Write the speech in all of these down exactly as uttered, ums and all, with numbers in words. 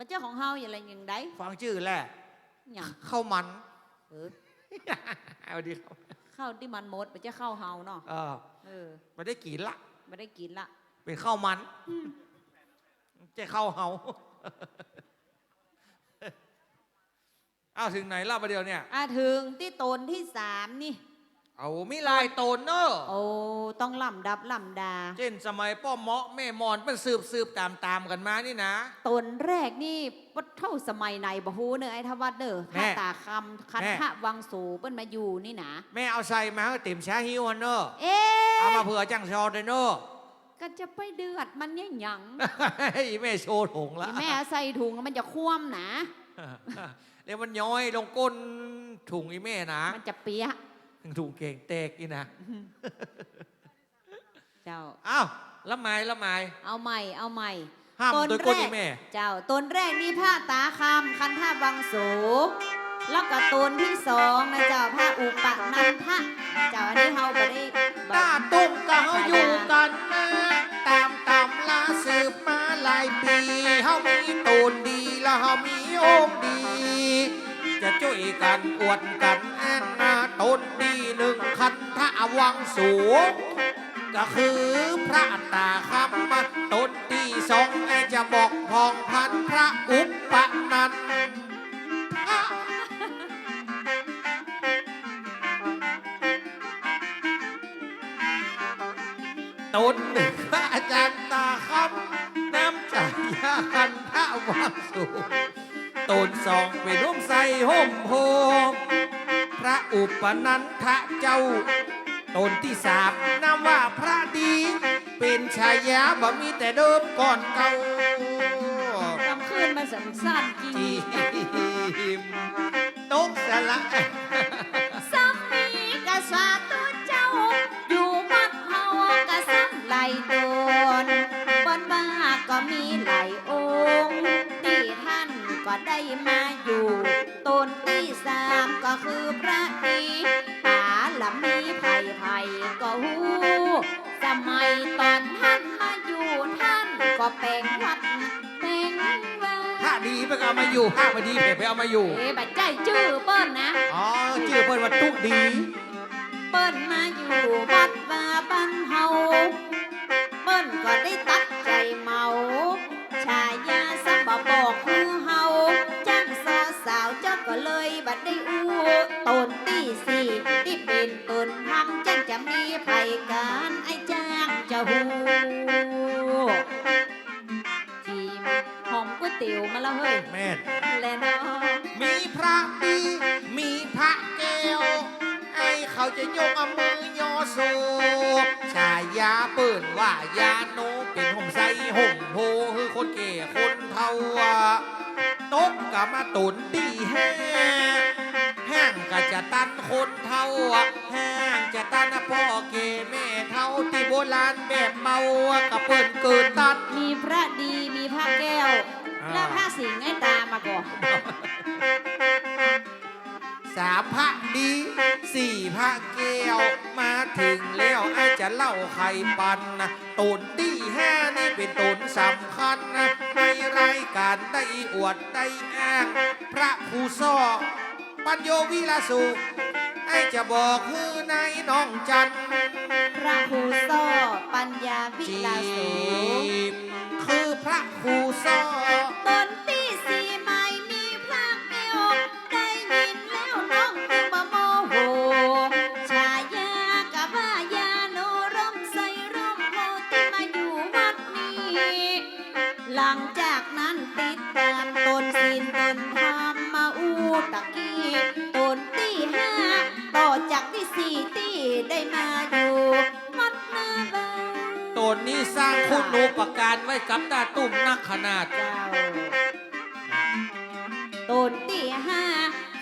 บ่ใจ้ของเฮาอย่างไรอย่างใด ฟังจื้อแหละ หยัง ข้าวมัน เออ เอาดี ข้าว ข้าวตี้มันหมด บ่ใจ้ข้าวเฮาเนาะ เออ เออ บ่ได้กิ๋นละ บ่ได้กิ๋นละ เป๋นข้าวมัน อืม บ่ใจ้ข้าวเฮา อ้าว เถิงไหนละบ่าเดี่ยวเนี่ย อ่ะ เถิงตี้ต๋นตี้สามนี่ เอา มีหลายต๋นเนาะ โอ้ ต้องลำดับลำดา เจ้นสมัยป้อเมาะแม่หมอนเปิ้นสืบๆ ต๋ามๆ กั๋นมานี่นะ ต๋นแรกนี่ ปะเฒ่าสมัยไหนบ่ฮู้เน่อ ไอ้ทวัฒน์เน่อ แม่ พระต๋าคำ คันทะวังโส เปิ้นมาอยู่นี่นะ แม่เอาใส่มาหื้อเต๋มชาฮิ้วหั้นเนาะ เอ๊ะ เอามาเผื่อจ้างชอด้วยเนาะ ก็จะไปเดือดมันเนี่ยหยัง อีแม่โชว์ถุงละ อีแม่ใส่ถุงมันจะคว่ำนะ แล้วมันย้อยลงก้นถุงอีแม่นะ มันจะเปียะ ถุงเก๋งแตกนี่นะ เจ้า อ้าว ละไม ละไม เอาใหม่ เอาใหม่ ห้าม ต๋นแรก โดยก้นอีแม่ เจ้า ต๋นแรกนี่พระต๋าคำ คันทะวังโส แล้วก็ต๋นตี้สองนะเจ้า พระอุปนันทะ เจ้า อันนี้เฮาบ่ได้ ต๋าตุ๊กกับเฮาอยู่กั๋นมา ต๋ามต๋ำราสืบมาหลายปี๋ เฮามีต๋นดี แล้วเฮามีองค์ดี จะจ้วยกั๋นอวดกั๋นอันนา ต๋นตี้นึ่งคันทะวังโส ก็คือพระต๋าคำ ต๋นตี้สองไอ้จะบอกผ่องพันธุ์พระอุปนันทะ ต๋นนึ่งพระอาจ๋ารย์ต๋าคำ นามฉายาคันทะวังโส ต๋นสองเป๋นฮ่มไส้ฮ่มโพธิ์ พระอุปนันทะเจ้า ต๋นตี้สามนามว่าพระดี เป๋นฉายาบ่มีแต่เดิมก่อนเก่า กำคืนมันสันๆ จริง ตกสละ ซ้ำมีกษัตริย์เจ้า อยู่วัดเฮาก็ซ้ำหลายต๋น เปิ้นว่าก็มีหลายองค์ ตี้ท่านก็ได้มาอยู่ ต๋นตี้สามก็คือพระดี ปาละมีไผๆ ก็ฮู้ สมัยต๋อนท่านมาอยู่ ท่านก็แป๋งวัดแป๋งวา พระดีเปิ้นก็เอามาอยู่ พระบ่ดีเปิ้นไปเอามาอยู่ เอ๊ะ บ่ใจ้จื้อเปิ้นนะ อ๋อ จื้อเปิ้นว่าตุ๊ดี เปิ้นมาอยู่วัดวาบ้านเฮา เปิ้นก็ได้ตัดใจ๋เหมา ฉายาซ้ำบ่บอกหื้อเฮา จ้างซอสาวเจ้าก็เลยบ่ได้อู้ ต๋นตี้สี่ตี้เป๋นต๋นธรรม จ้างจะมีไผกาญไอ้จ้างจะฮู้ จี๋ม หอมก๋วยเตี๋ยวมาแล้วเฮ้ย แม่น แลเนาะ มีพระดี มีพระแก้ว ไอ้เขาจะยกเอามือยอโส ฉายาเปิ้นว่ายาโน เป๋นฮ่มไส้ฮ่มโพธิ์ หื้อคนแก่คนเฒ่าอะ ตกกะมาต๋นตี้ห้า ห้างกะจะตันคนเฒ่าอะ ห้างจะตันพ่อแก่แม่เฒ่า ตี้โบราณแบบเมาอะ กะเปิ้นเกิดตัน มีพระดี มีพระแก้ว อ่า แล้วพระสิงห์ไอ้ต๋ามมาก่อ สามพระดี สี่พระแก้ว มาเถิงแล้วไอ้จะเล่าไขปันนะ ต๋นตี้ห้านี่เป๋นต๋นสำคัญนะ ในรายก๋านได้อวดได้อ้าง พระครูซ้อ ปัญโญวิลาสุ ไอ้จะบอกหื้อนายน้องจัน พระครูซ้อ ปัญญาวิลาสุ จี๋ม คือพระครูซ้อ ต๋นตี้สี่ไม่มีพระแก้ว ได้ยินแล้วน้องจึงบ่โมโห ฉายากะว่ายาโน ร่มไทรร่มโพธิ์ตี้มาอยู่วัดนี้ หลังจากนั้นติดต๋ามต๋นศีลต๋นธรรมมาอู้ตะกี้ ต๋นตี้ห้า ต่อจากตี้สี่ตี้ได้มาอยู่วัดหน้าบ้าน ต๋นนี้สร้างคุณูปการไว้กับต้าตุ้มนักขนาด เจ้า ต๋นตี้ห้า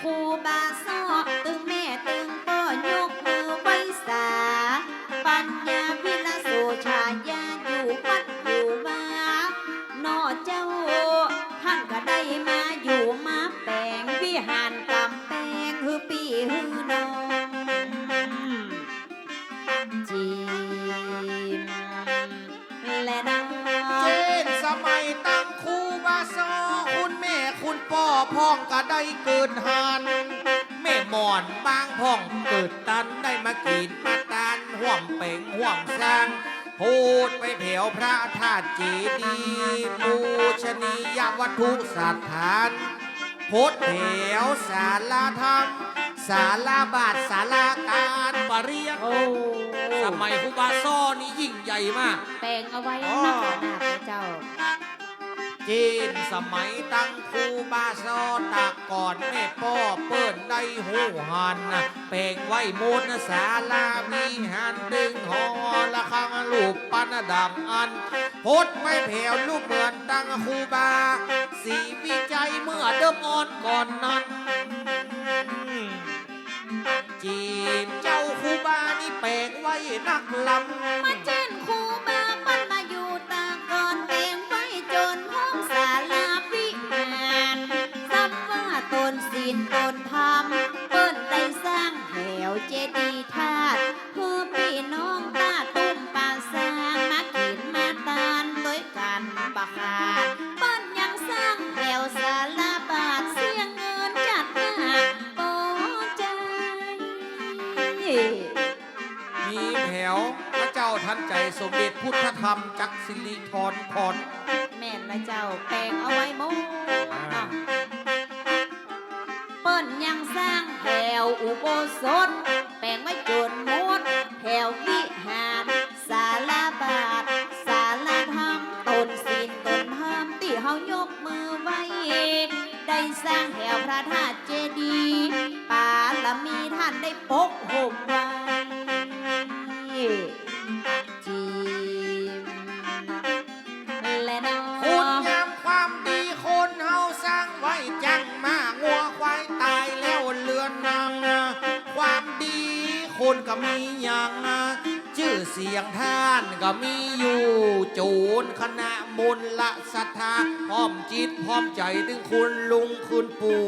ครูบาซ้อ ตึงแม่ตึงป้อยกมือไหว้สา ปัญญาวิลาสุ ฉายาอยู่วัดอยู่วา เนาะเจ้า ท่านก็ได้มาอยู่มาแป๋งวิหารก๋ำแปงหื้อปี้หื้อน้อง จี๋ม แลเนาะ เจ้นสมัยตั้งครูบาซ้อ คุณป้อพ่องก็ได้เกิดหั้น แม่หม่อนบางพ่องเกิดตัน ได้มากิ๋นมาตานฮ่วมเป๋งฮ่วมสร้าง พูดไปแผวพระธาตุเจดีย์ ปูชนียวัตถุสถาน พูดแผวศาลาธรรม ศาลาบาท ศาลาการประเรียน โอ้ สมัยครูบาซ้อนี่ยิ่งใหญ่มาก แป๋งเอาไว้ อ๋อ นักขนาดนะเจ้า เจ้นสมัยตังครูบาซ้อตะก่อน แม่ป้อเปิ้นได้ฮู้หั้นนะ แป๋งไว้หมดนะ ศาลาวิหาร ตึงหอระฆัง รูปปั้นดั่งอั้น พูดไปแผวรูปเหมือนตังครูบาศรีวิชัยเมื่อเดิมอ่อนก่อนนั้น จี๋มเจ้าครูบานี่แป๋งไว้นักลำ มาเจ้นครูบาเปิ้นมาอยู่ตะก่อน แป๋งไว้จ๋นห้องศาลาวิหาร ซ้ำว่าต๋นศีลต๋นธรรม เปิ้นได้สร้างแผวเจดีย์ธาตุ หื้อปี้น้องตะตุ้มป่าซาง มากิ๋นมาตานตวยกั๋นบ่ขาด เปิ้นยังสร้างแผวศาลาบาท เสียเงินจัดหนักปอใจ๋ มีแผวพระเจ้าทันใจ๋ สมเด็จพุทธธรรมจักรศิรินทร แม่นละเจ้า แป๋งเอาไว้หมด อ่า เนาะ เปิ้นยังสร้างแผวอุโบสถ แป๋งไว้จ๋นหมด แผววิหาร ศาลาบาท ศาลาธรรม ต๋นศีลต๋นธรรม ตี้เฮายกมือไหว้ ได้สร้างแผวพระธาตุเจดีย์ บารมีต้านได้ปกห่มไว้ จี๋ม และเนาะ คุณงามความดีคนเฮาสร้างไว้ จั้งม้างัวควายต๋ายแล้วเหลือหนัง ความดีคนก็มีหยัง จื้อเสียงต้านก็มีอยู่ โจรคณะมลศรัทธา พร้อมจิตพร้อมใจ๋ ตึงคุณลุงคุณปู่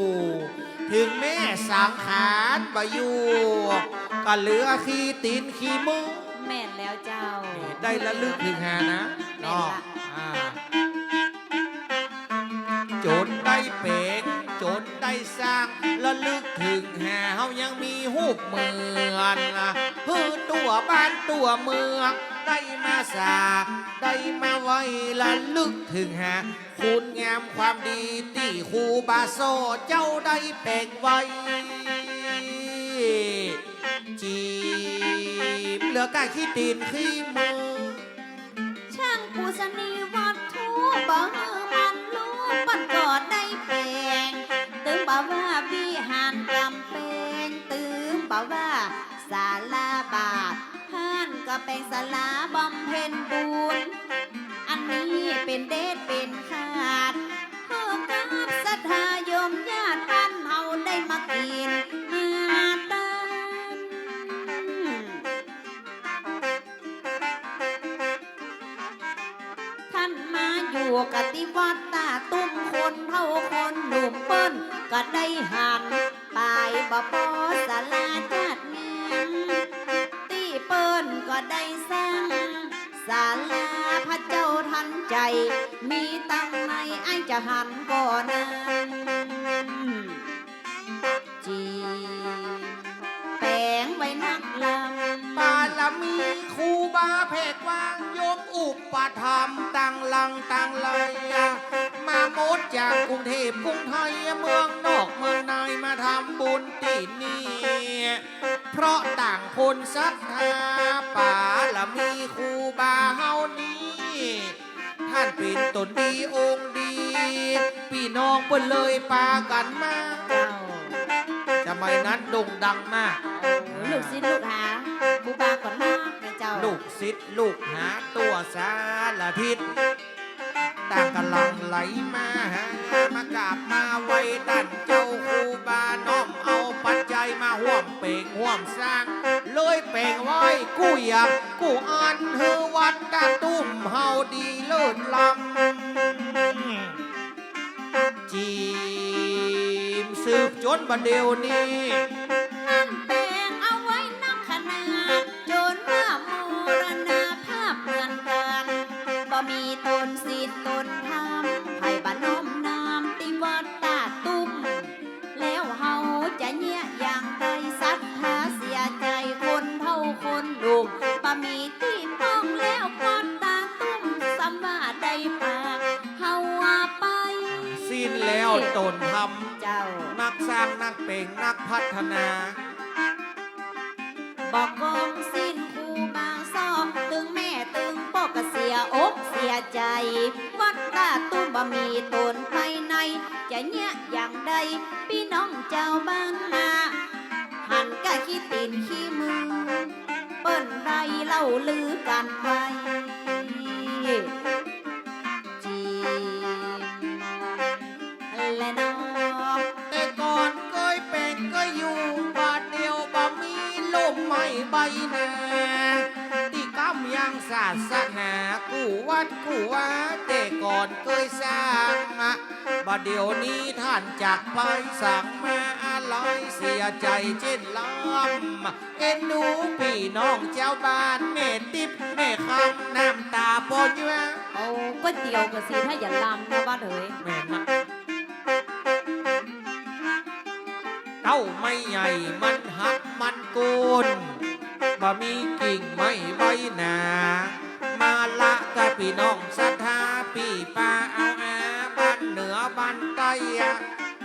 ถึงแม้สังขารบ่อยู่ ก็เหลือขี้ตี๋นขี้มือ แม่นแล้วเจ้า ได้ระลึกเถิงหานะ แม่นละ เนาะ อ่า จ๋นได้แป๋ง จ๋นได้สร้าง ระลึกเถิงหา เฮายังมีฮูปเหมือน หื้อตั๋วบ้านตั๋วเมือง ได้มาสัก ได้มาไหว้ ระลึกเถิงหา คุณงามความดีตี้ครูบาซ้อเจ้าได้แป๋งไว้ จี๋ม เหลือก้าขี้ตี๋นขี้มือ ช่างปูชนียวัตถุ บ่หื้อมันรู้ เปิ้นก็ได้แป๋ง ตึงบ่ว่าวิหารกำแปง ตึงบ่ว่าศาลาบาท ต้านก็แป๋งศาลาบำเพ็ญบุญ อันนี้เป๋นเดชเป๋นขาด หื้อกับศรัทธาโยมญาติบ้านเฮาได้มากิ๋นมาตาน ต้านมาอยู่กั๋นตี้วัดตาตุ้ม คนเฒ่าคนหนุ่มเปิ้นก็ได้หัน ไปบ่ปอศาลาจัดงาน ตี้เปิ้นก็ได้สร้างศาลาพระเจ้าทันใจ๋ มีตังไหนอ้ายจะหันก่อนั้น จี๋ม แป๋งไว้นักลำ บารมีครูบาแผ่กว้าง โยมอุปถัมภ์ตังหลังตังไหล มาหมดจากกรุงเทพฯ กรุงไทย เมืองนอกเมืองใน มาทำบุญตี้นี่ เพราะต่างคนศรัทธา บารมีครูบาเฮานี้ ต้านเป๋นต๋นดีองค์ดี ปี้น้องเปิ้นเลยปากั๋นมา เจ้า สมัยนั้นโด่งดังมาก โอ้ ลูกศิษย์ลูกหาครูบาก่อนมากนะเจ้า ลูกศิษย์ลูกหาทั่วสารทิศ ต่างก็หลั่งไหลมาหา มากราบมาไหว้ต้านเจ้าครูบา น้อมเอาปัจจัยมาฮ่วมเป๋งฮ่วมสร้าง เลยแป๋งไว้กู้อย่างกู้อัน หื้อวัดตาตุ้มเฮาดีเลิศล้ำ จี๋ม สืบจ๋นบ่าเดี่ยวนี้ ต้านแป๋งเอาไว้นักขนาด จ๋นว่ามรณภาพเหมือนกั๋น บ่มีต๋นศีลต๋นธรรม ใผบ่น้อมนำตี้วัดตา เอาต๋นทำ เจ้า นักสร้างนักเป๋งนักพัฒนา บ่ากองสิ้นครูบ่าซ้อ ตึงแม่ตึงป้อก็เสียอกเสียใจ๋ วัดตาตุ้มบ่มีต๋นไปไหน จะเยียะอย่างใด ปี้น้องจาวบ้านนา หันก้าขี้ตี๋นขี้มือ เปิ้นได้เล่าลือกั๋นไว้ จริงแลเนาะ แต่ก่อนเกยเป๋งเกยอยู่ บ่าเดี่ยวบ่มีลุ่มไม้ใบนา ตี้ก้ำยังศาสนากู้วัดกู้วา แต่ก่อนเกยสร้าง บ่าเดี่ยวนี้ต้านจากไป สร้างมาอาลัยเสียใจ๋เจ้นลำ เอ็นดูปี้น้องจาวบ้าน แม่ติ๊บแม่คำ น้ำต๋าปอเยื่อ เอาก๋วยเตี๋ยวก็สิถ้าอย่าลำนะวัดเอ๋ย แม่นนะ เต้าไม้ใหญ่มันหักมันโกน บ่มีกิ่งไม้ใบหนา มาละก้าปี้น้องศรัทธา ปี้ป้าเอาอา บ้านเหนือบ้านใต้อะ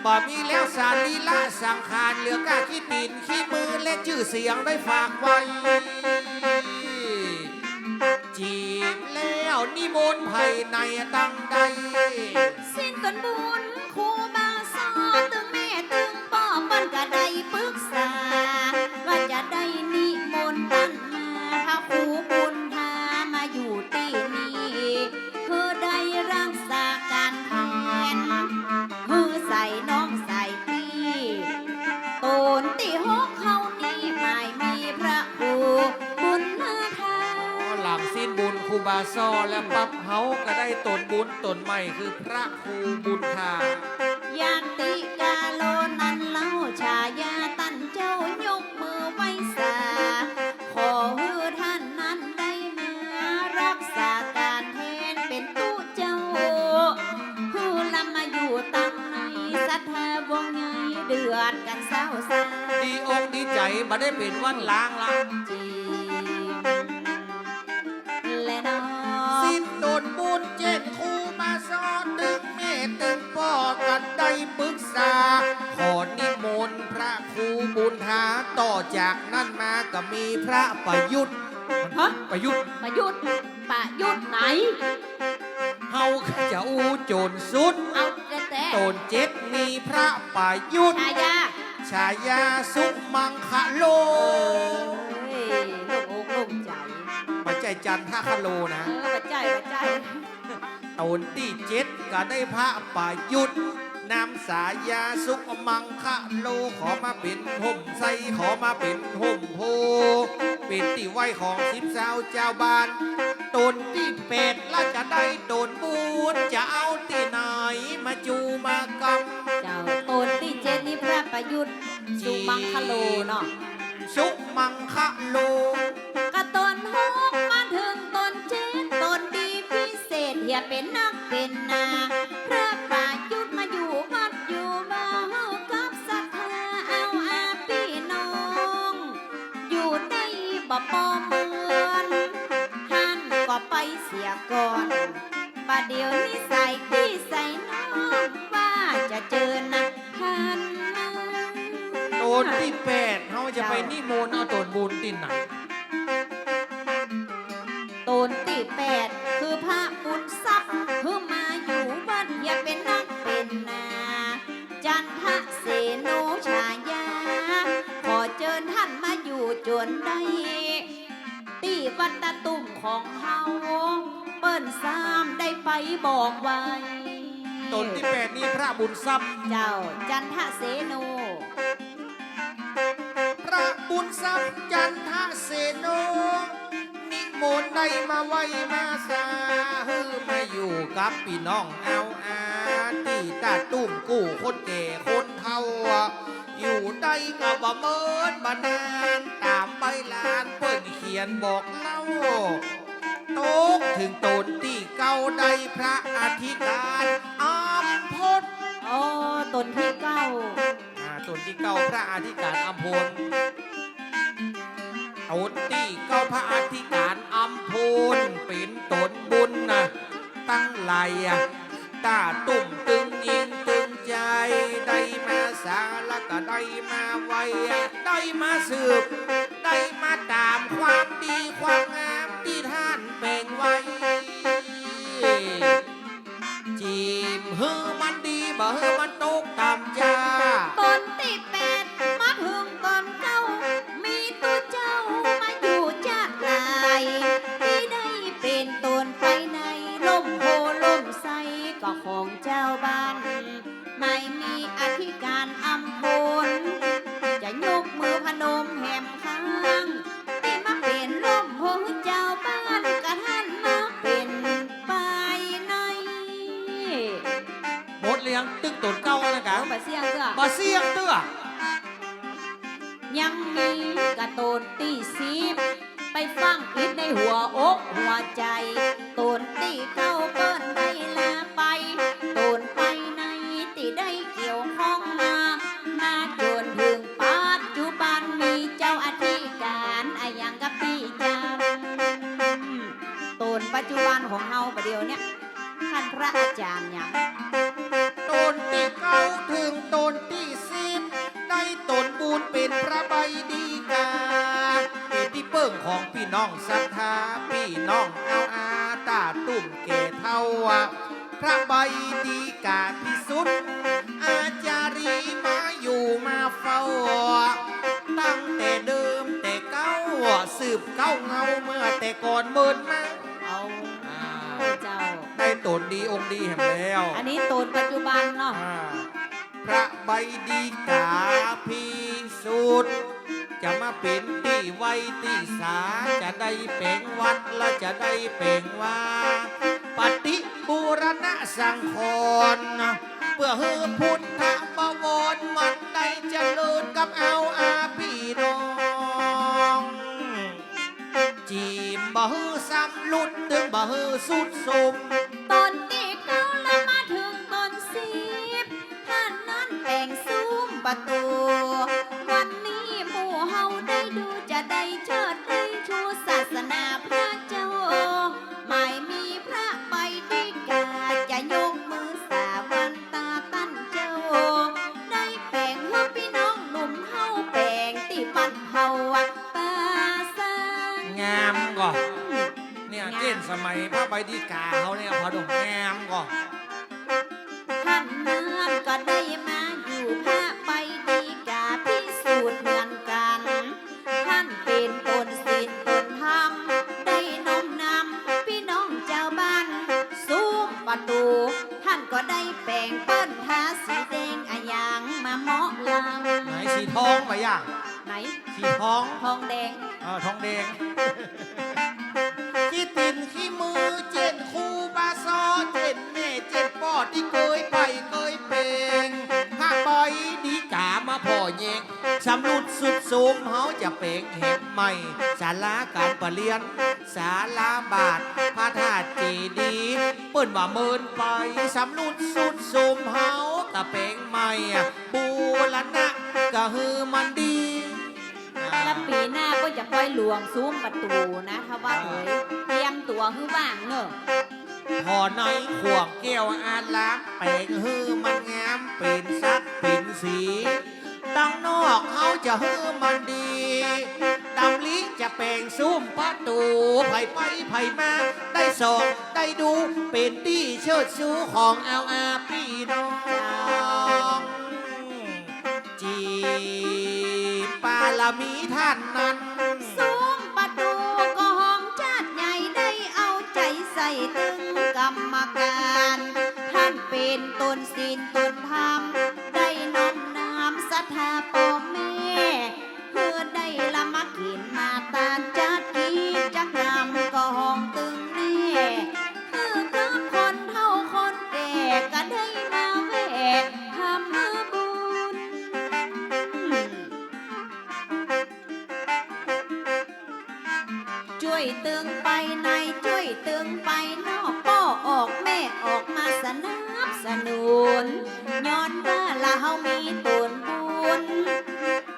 บ่มีแล้วสรีระสังขาร เหลือก้าขี้ตี๋นขี้มือและจื้อเสียงได้ฝากไว้ จีบแล้วนิมนต์ไผในตังใด สิ้นต๋นบุญครูบ่าซ้อ ตึงแม่ตึงป้อเปิ้นก็ได้ปึกษา ว่าจะได้นิมนต์ตันมา พระครูบุญธามาอยู่ตี้นี่ คือได้รักษาก๋านแทน คือใส่น้องใส่ปี้ ต๋นตี้หกเฮานี้หมายมีพระครูบุญธา อ๋อ หลังสิ้นบุญครูบ่าซ้อแล้วปั๊บ เฮาก็ได้ต๋นบุญต๋นใหม่คือพระครูบุญธา ญาติกาโลนั้นเล่า ชายาตันเจ้ายกมือไหว้สา ขอหื้อต้านนั้นได้มารักษาก๋านแทนเป๋นตุ๊เจ้า หื้อลำมาอยู่ตังใน ศรัทธาวงใหญ่เดือดกั๋นเศร้าซา ดีอกดีใจ๋ บ่ได้เป๋นวัดร้างละ จริงแลเนาะ สิ้นต๋นบุญเจ้นครูบ่าซ้อ ตึงแม่ตึงป้อก็ได้ปึกษา ขอนิมนต์พระครูบุญธา ต่อจากนั้นมาก็มีพระประยุทธ์ ฮะ ประยุทธ์ ประยุทธ์ ประยุทธ์ไหน เฮาก็จะอู้จ๋นสุด เอาแต๊ๆ ต๋นเจ็ดมีพระประยุทธ์ ชายา ชายาสุมังคโล เฮ้ย โล่งอกโล่งใจ๋ บ่ใจ้จันทคโลนะ เออ บ่ใจ้ บ่ใจ้ ต๋นตี้เจ็ดก็ได้พระประยุทธ์ นำสายาสุมังคโล ขอมาเป๋นฮ่มไทร ขอมาเป๋นฮ่มโพธิ์ เป๋นตี้ไหว้ของสิบสาวจาวบ้าน ต๋นตี้แปดละจะได้ต๋นบุญ จะเอาตี้ไหนมาจูมากำ เจ้า ต๋นตี้เจ็ดนี่พระประยุทธ์ สุมังคโลเนาะ สุมังคโล กะต๋นหกมาเถิงต๋นเจ็ด ต๋นดีพิเศษเหียเป๋นนักเป๋นหนา พระประยุทธ์มาอยู่วัดอยู่วา เฮากับศรัทธาเอาอาปี้น้อง อยู่ได้บ่ปอเหมือน หั้นก็ไปเสียก่อน บ่าเดี่ยวนี้สายปี้สายน้อง ว่าจะเจิญนะ ต๋นตี้แปด เฮาจะไปนิมนต์เอาต๋นบุญตี้ไหน ต๋นตี้แปด คือพระบุญทรัพย์ หื้อมาอยู่วัดเหียเป๋นนักเป๋นหนา จันทเสโนชายา ขอเจิญต้านมาอยู่จ๋วนได้ ตี้วัดตาตุ้มของเฮา เปิ้นซ้ำได้ไปบอกไว้ ต๋นตี้แปดนี่พระบุญทรัพย์ เจ้า จันทเสโน พระบุญทรัพย์จันทเสโน นิมนต์ได้มาไหว้มาสา หื้อมาอยู่กับปี้น้องเอาอา ตี้ตาตุ้มกู้คนแก่คนเฒ่า อยู่ได้ก็บ่เมินบ่นาน ต๋ามใบลานเปิ้นเขียนบอกเล่า ตกเถิงต๋นตี้เก้าได้พระอธิก๋ารอำพล อ๋อ ต๋นตี้เก้า อ่า ต๋นตี้เก้าพระอธิก๋ารอำพล ต๋นตี้เก้าพระอธิก๋ารอำพล เป๋นต๋นบุญนะ ตังหลายอะ ตาตุ้มตึงญิงตึงจ ได้มาไหว้ ได้มาสืบ ได้มาต๋ามความดีความงามตี้ต้านแป๋งไว้ จีมหื้อมันดี บ่หื้อมันตกต่ำจ้า ต๋นตี้แปดมาเถิงต๋นเก้า มีตุ๊เจ้ามาอยู่จ๊าดหลาย ตี้ได้เป๋นต๋นไปใน ฮ่มโพธิ์ฮ่มไทรก็ของจาวบ้าน ไม่มีอธิการอำพล จะยกมือพนมแหมข้าง ตี้มาเป๋นฮ่มโพธิ์หื้อจาวบ้าน กระทั่งมาเป๋นไปใน หมดเรื่องตึงต๋นเก้านะกะ บ่เสี้ยงเตื้อ บ่เสี้ยงเตื้อ ยังมีกะต๋นตี้สิบ ไปฟังอิดในหัวอกหัวใจ๋ ต๋นตี้เก้าเปิ้นได้ลาไป ต๋นไปในตี้ได้เกี่ยวข้องมา มาจ๋นเถิงปัจจุบันมีเจ้าอธิการอะหยังกะปี้จำ ต๋นปัจจุบันของเฮาบ่าเดี่ยวเนี่ย ต้านพระอาจ๋ารย์หยัง ต๋นตี้เก้าเถิงต๋นตี้สิบ ได้ต๋นบุญเป๋นพระใบดีกา เป๋นตี้เปิ้งของปี้น้องศรัทธา ปี้น้องเอาอา ต้าตุ้มแก่เฒ่า พระใบดีกาพิสุทธิ์ อาจารีมาอยู่มาเฝ้า ตั้งแต่เดิมแต่เก๊า สืบเก๊าเงาเมื่อแต่ก่อนเมินมา เอา อ่า เจ้า ได้ต๋นดีองค์ดีแหมแล้ว อันนี้ต๋นปัจจุบันเนาะ อ่า พระใบดีกาพิสุทธิ์ จะมาเป๋นตี้ไหว้ตี้สา จะได้แป๋งวัดและจะได้แป๋งวา ปฏิบูรณะสังขรณ์ เปื้อหื้อพุทธบวรมันได้เจริญกับเอาอาปี้น้อง จีมบ่หื้อซ้ำรุด ตึงบ่หื้อทรุดโทรม ต๋นตี้เก้าละมาเถิงต๋นสิบ ต้านนั้นแป๋งซุมประตู๋ วันนี้หมู่เฮาได้ดูจะได้เชิดได้ชูศาสนาพระเจ้า ไม่มีพระใบดีกาจะยกมือสาวันตาต้านเจ้า ได้แป๋งหื้อปี้น้องหนุ่มเฮาแป๋งตี้บ้านเฮาป่าสร้าง งามก่อ เนี่ย งาม เจ้นสมัยพระใบดีกาเฮาเนี่ย พอดูงามก่อ ต้านนั้นก็ได้มาอยู่พระใบดีกาพิสุทธิ์เหมือนกั๋น ต้านเป๋นต๋นศีลต๋นธรรม ได้น้อมนำปี้น้องจาวบ้าน ซุมประตู๋ ต้านก็ได้แป๋งเปิ้นทาสีแดงอะหยังมาเหมาะลำ ไหนสีทองบ่าย่า ไหน สีทอง ทองแดง เออ ทองแดง ขี้ตี๋นขี้มือเจ้นครูบาซ้อ เจ้นแม่เจ้นป้อตี้เกยไปเกยเป๋ง พระใบดีกามาผ่อแยง ซ้ำรุดทรุดโทรมเฮาจะแป๋งแหมใหม่ ศาลาก๋านประเรียน ศาลาบาท พระธาตุเจดีย์ เปิ้นว่าเมินไป ซ้ำรุดทรุดโทรมเฮาตะแป๋งใหม่ บูรณะก็หื้อมันดี แล้วปี๋หน้าก็จะปอยหลวงซุมประตู๋นะ ถ้าว่าเถย เตรียมตั๋วหื้อว่างเน่อ ผ่อในขว้างแก้วอาราม แป๋งหื้อมันงาม เป๋นสักเป๋นสี ตังนอกเฮาจะหื้อมันดี ดำริจะแป๋งซุมประตู๋ ใผไปใผมา ได้ส่องได้ดู เป๋นตี้เชิดชูของเอาอาปี้น้อง จีบปารมีต้านนั้น ซุมประตู๋ก็ห้องจ๊าดใหญ่ ได้เอาใจ๋ใส่ตึงกรรมการ ต้านเป๋นต๋นศีลต๋นธรรม ได้น้อมนำศรัทธาป้อแม่ เปื้อได้ละมากิ๋นมาตานจัดกิจกรรมก็ห้องตึงแน่ คือกับคนเฒ่าคนแก่ก็ได้มาแว่ทำบุญ จ้วยตึงไปใน จ้วยตึงไปนอก ป้อออกแม่ออกมาสนับสนุน ย้อนว่าละเฮามีต๋นบุญ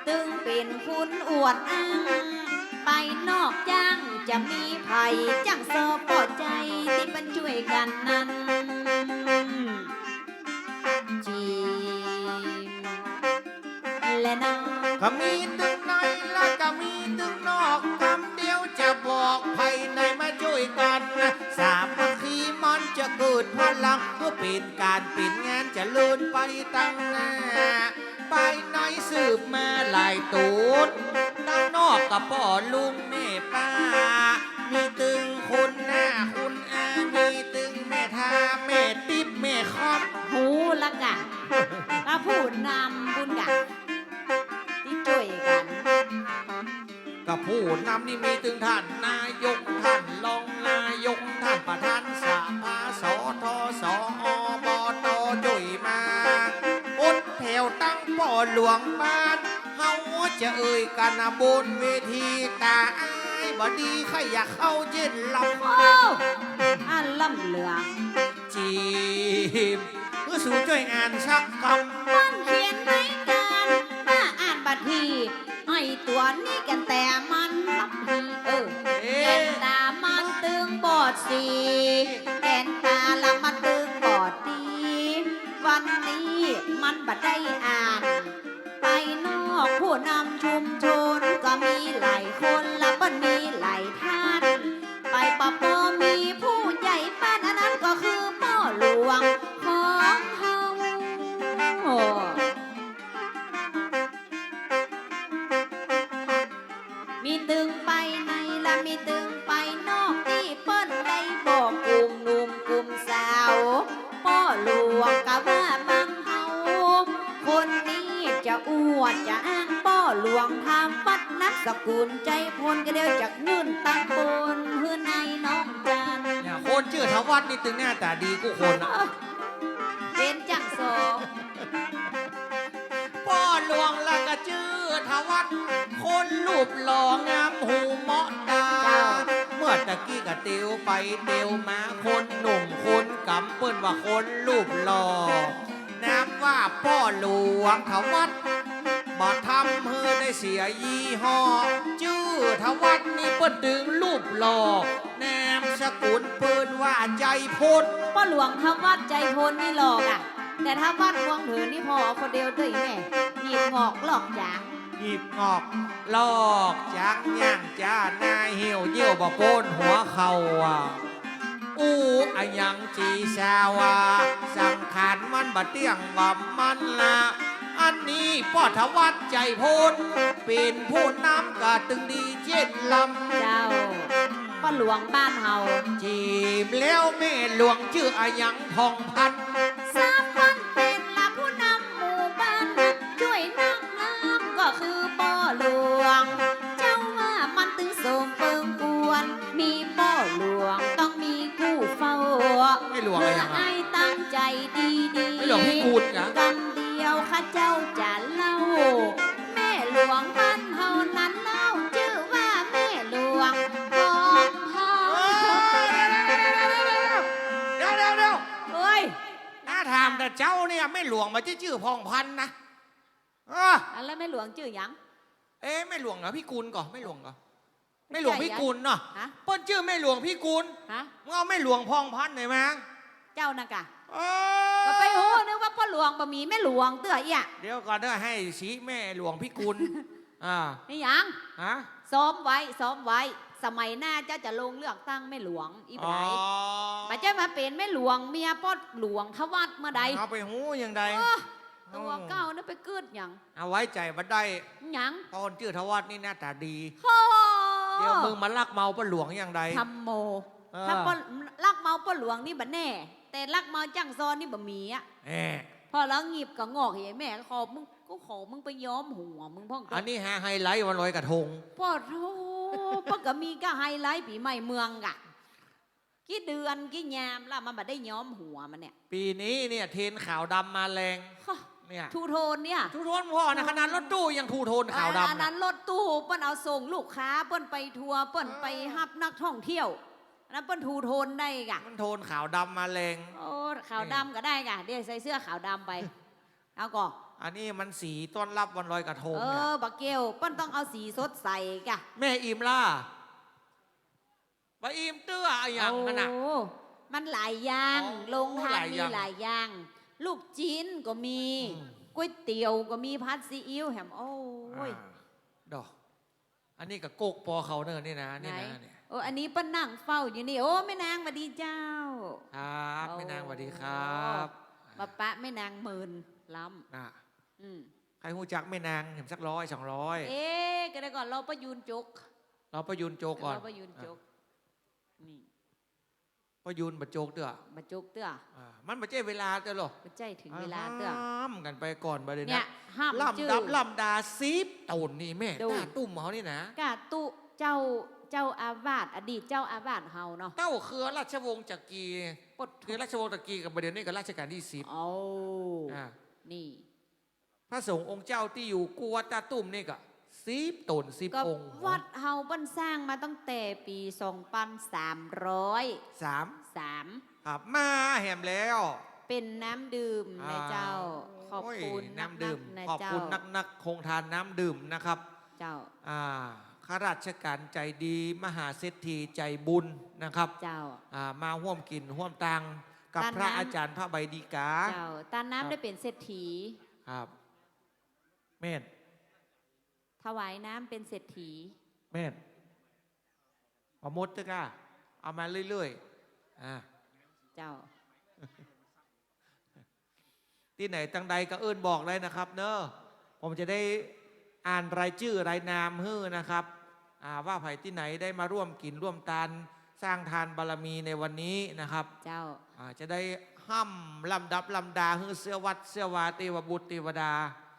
ตึงเป๋นคุณอวดอ้าง ไปนอกจ้างจะมีใผ จ้างซอป้อใจ๋ตี้เปิ้นจ้วยกั๋นนั้น จี ก็มีตึงในและก็มีตึงนอก กำเดียวจะบอก ใผไหนมาจ้วยกั๋น สามัคคีมันจะเกิดพลัง เพื่อเป๋นก๋านเป๋นงานเจริญไปตังหน้า ไปในสืบมาหลายตูน ตังนอกก็ป้อลุงแม่ป้า มีตึงคุณน้าคุณอา มีตึงแม่ท้าแม่ติ๊บแม่คอม หูละกะ ก็ผู้นำบุญกะ ตี้จ้วยกั๋น ก็ผู้นำนี่มีตึงท่านนายก ท่านรองนายก ท่านประธานสภา สท ส อบต จ้วยมา อดแถวตั้งป้อหลวงบ้าน เฮาจะเอ่ยกั๋นบนเวที ต๋าอ้ายบ่ดี ใค่อยากเข้าเย็นลำ โอ้ อันล้ำเหลือง จีบ หื้อสูจ้วยอ่านสักกำ มันเขียนในก๋านว่าอ่านบ่าดี ไอ้ตั๋วนี้แก่นต๋ามันบ่าดี เออ เอ๊ะ แก่นต๋ามันตึงบอดสี แก่นต๋าละมันตึงบอดดี วันนี้มันบ่ได้อ่าน ไปนอกผู้นำชุมชนก็มีหลายคน ละเปิ้นมีหลายท่าน ไปปะปอมีผู้ใหญ่บ้าน อันนั้นก็คือป้อหลวงของเฮา มีตึงไปในละมีตึงไปนอก ตี้เปิ้นได้บอกกุ่มหนุ่มกุ่มสาว ป้อหลวงกะว่าบังเฮา คนนี้จะอวดจะอ้าง ป้อหลวงธวัฒน์ นามสกุลใจพล กะเดียวจักยื่นตังค์บนหื้อในน้องจัน เนี่ย คนจื้อธวัฒน์นี่ตึงหน้าต๋าดีกู้คนนะ เออ เป๋นจั่งสอง ป้อหลวงละก็จื้อธวัฒน์ คนรูปหล่องามหูเหมาะต๋า เจ้า เมื่อตะกี้ก็เตียวไปเตียวมา คนหนุ่มคนก๋ำเปิ้นว่าคนรูปหล่อ นามว่าป้อหลวงธวัฒน์ บ่ทำหื้อได้เสียยี่ห้อ จื้อธวัฒน์นี่เปิ้นตึงรูปหล่อ นามสกุลเปิ้นว่าใจพล ป้อหลวงธวัฒน์ใจพลนี่หล่อกะ แต่ธวัฒน์พวงเถินนี่ผ่อคนเดียวเต้ยแม่ หยิบงอกลอกจ๋าง หยิบงอกลอกจ๋าง ย่างจ๋าหน้าเหี่ยวเยี่ยวบ่โก้นหัวเข่าอะ อู้อะหยังจี๋สาวอะ สังขารมันบ่เตี้ยงบ่มั่นละ อันนี้ป้อธวัฒน์ใจพล เป๋นผู้นำก็ตึงดีเจ็ดลำ เจ้า ป้อหลวงบ้านเฮา จี๋แล้วแม่หลวงจื้ออะหยัง ผ่องพัน สามวันเป๋นละผู้นำหมู่บ้าน จ้วยนักนำก็คือป้อหลวง เจ้าว่ามันตึงสมเปิงควร มีป้อหลวงต้องมีกู้เฝ้า แม่หลวงอะหยังอะ เมื่ออ้ายตั้งใจ๋ดีๆ แม่หลวงพิกูลกะ กำเดียวข้าเจ้าจะเล่า แม่หลวงบ้านเฮานั้นเล่า จื้อว่าแม่หลวงผ่องพัน เดี๋ยวๆๆๆ เดี๋ยวๆๆ เอ้ย น้าถามแต่เจ้าเนี่ย แม่หลวงบ่ใจ้จื้อผ่องพันนะ เออ อันแล้วแม่หลวงจื้อหยัง เอ๊ะ แม่หลวงเหรอ พิกูลก่อ แม่หลวงก่อ แม่หลวงพิกูลเนาะ ฮะ เปิ้นจื้อแม่หลวงพิกูล ฮะ มึงเอาแม่หลวงผ่องพันไหนมา เจ้านั่นกะ เออ ก็ไปฮู้นึกว่าป้อหลวงบ่มีแม่หลวงเตื้อเอี้ย เดี๋ยวก่อนเด้อ ให้สีแม่หลวงพิกูล อ่า นี่หยัง ฮะ ซ้อมไว้ ซ้อมไว้ สมัยหน้าเจ้าจะลงเลือกตั้งแม่หลวง อีบ่าใด อ๋อ บ่ใจ้มาเป๋นแม่หลวงเมียป้อหลวงธวัฒน์เมื่อใด เอาไปฮู้อย่างใด เออ ตั๋วเก่านี่ไปกึ๊ดหยัง เอาไว้ใจ๋บ่ได้ หยัง ป้อจื้อธวัฒน์นี่หน้าต๋าดี โห เดี๋ยวมึงมาลักเมาป้อหลวงอย่างใด ธัมโม เออ ถ้าป้อลักเมาป้อหลวงนี่บ่แน่ แต่ลักเมาจ้างซอนนี่บ่มีอะ แหม พอแล้วหยิบก็งอก เฮ้ย แม่ขอมึง กูขอมึงไปย้อมหัวมึงพ่องเต๊อะ อันนี้ฮะ ไฮไลท์วันลอยกระทง ป้อโธ่ ป้อก็มีก้าไฮไลท์ปี๋ใหม่เมืองกะ กี่เดือนกี่ยามละ มันบ่ได้ย้อมหัวมันเนี่ย ปี๋นี้เนี่ยเทรนด์ขาวดำมาแรง ฮะ เนี่ย ทูโทนเนี่ย ทูโทนพ่อนะ ขนาดรถตู้ยังทูโทนขาวดำนะ อันนั้นรถตู้เปิ้นเอาส่งลูกค้า เปิ้นไปทัวร์ เปิ้นไปฮับนักท่องเที่ยว อันนั้นเปิ้นทูโทนได้กะ มันโทนขาวดำมาแรง โอ้ ขาวดำก็ได้กะ เดี๋ยวใส่เสื้อขาวดำไป เอาก่อ อันนี้มันสีต้อนรับวันลอยกระทง เออ เนี่ย บ่เกี่ยว เปิ้นต้องเอาสีสดใสกะ แม่อิ่มล่ะ บ่อิ่มเตื้ออะหยังหั่นน่ะ โอ้ มันหลายอย่าง อ๋อ โรงทานมีหลายอย่าง หลายอย่าง ลูกจิ๊นก็มี อืม ก๋วยเตี๋ยวก็มีผัดซีอิ๊วแหม โอ้ย อ่า ดอก อันนี้ก็โก๊กปอเขาเน่อ นี่นะ นี่นะ ไหน เนี่ย โอ้ อันนี้เปิ้นนั่งเฝ้าอยู่นี่ โอ้ แม่นางหวัดดีเจ้า ครับ โอ้ แม่นางหวัดดีครับ มาปะแม่นางเมินล้ำ น่ะ อืม ใผฮู้จักแม่นางแหมสักร้อยสองร้อย เอ๊ะ ก็ได้ก่อน รอป้ายูนจก รอป้ายูนจกก่อน รอป้ายูนจก อ่ะ นี่ ป้ายูนบ่จกเตื้อ บ่จกเตื้อ อ่า มันบ่ใจ้เวลาเตื้อหรอ บ่ใจ้เตื้อ เวลาเตื้อ ห้ามกั๋นไปก่อนบ่าเดี่ยวนี้ เนี่ย ห้าม ลำดับ จื้อ ลำดา สิบต๋นนี่แม่ ดู ต้าตุ้มเฮานี่นะ กาตุ๊ เจ้า เจ้าอาวาส อดีตเจ้าอาวาสเฮาเนาะ เต้าเฮือราชวงศ์จักรี ปด คือราชวงศ์จักรีกับบ่าเดี่ยวนี้ก็รัชกาลตี้สิบ โอ้ อ่า นี่ พระสงฆ์องค์เจ้าตี้อยู่กู้วัดต้าตุ้มนี่ก็สิบต๋น สิบ ก็องค์ วัดเฮาเปิ้นสร้างมาตั้งแต่ปี๋สองปันสามร้อย สาม สาม ครับ มาแหมแล้ว เป๋นน้ำดื่มนะเจ้า อ้าว ขอบคุณ โอ้ย นักๆ น้ำดื่ม นะเจ้า ขอบคุณนักๆ โฮงทานน้ำดื่มนะครับ เจ้า อ่า ข้าราชการใจ๋ดี มหาเศรษฐีใจ๋บุญนะครับ เจ้า อ่า มาฮ่วมกิ๋นฮ่วมตางกับ ต้านน้ำ พระอาจ๋ารย์พระใบดีกา เจ้า ต้านน้ำ ครับ ได้เป๋นเศรษฐี ครับ แม่น ถวายน้ำเป๋นเศรษฐี แม่น เอาหมดเต๊อะก้า เอามาเรื่อยๆ อ่า เจ้า ตี้ไหนตังใดก็เอิ้นบอกได้นะครับเนาะ ผมจะได้อ่านรายจื้อรายนามหื้อนะครับ อ่า ว่าใผตี้ไหนได้มาร่วมกิ๋นร่วมตาน สร้างทานบารมีในวันนี้นะครับ เจ้า อ่า จะได้ห้ำลำดับลำดาหื้อเสี้ยวัดเสี้ยวาเตวบุตรเตวดา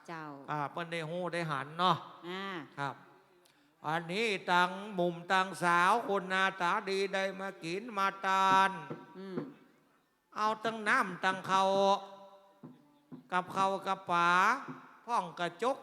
เจ้า อ่า เปิ้นได้ฮู้ได้หันเนาะ อ่า ครับ อันนี้ตังหมุ่มตังสาว คนหน้าต๋าดีได้มากิ๋นมาตาน อืม เอาตังน้ำตังข้าว กับข้าวกับป๋า พ่องกระจก